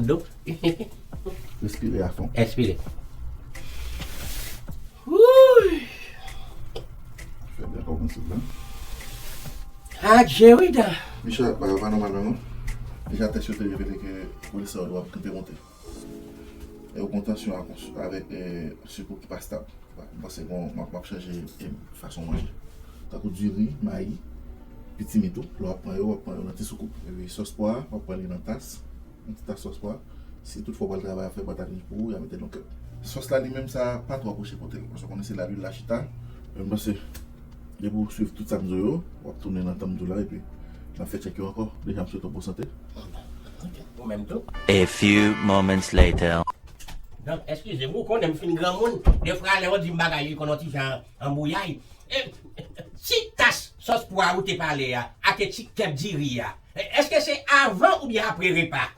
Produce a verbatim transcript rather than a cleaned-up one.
Dlo. Respire a fon. Espire. Wouy. Fè byen kòmanse la. Adje wi dan. Michel, pa, pa nòmal menm non. Deja tès yo te revele ke kolesteròl ou ap kanpe monte. E ou gen tansyon ak, avèk e, sik ou ki pa stab. M panse bon, m ap, m ap chanje e, fason manje. Tankou diri, mayi, pitimit tou, lè w ap pran yo, w ap pran yo nan ti soukoup. Epi sòs pwa, w ap pran li nan tas. Yon ti tas sòs pwa. Si tout fwa w pral travay ap fè patat ri pou ou, y a mete nan kèk. Sòs la li menm sa pa twò pwoche kote l. Paske w konnen se la lwil la chita. Men m panse depi w swiv tout sa m di w yo, w ap tounen nan tan m di w la epi n ap fè tchèk yo ankò. Deja m swete w bon sante. Ou menm tou. A few moments later. Donk, eskize m, ou konnen m fin granmoun. Defwa lè w di m bagay yo konn yon ti jan anbouyay. E, ti tas sòs pwa ou te pale a, ak ti kèk diri a. E, èske se avan oubyen apre repa?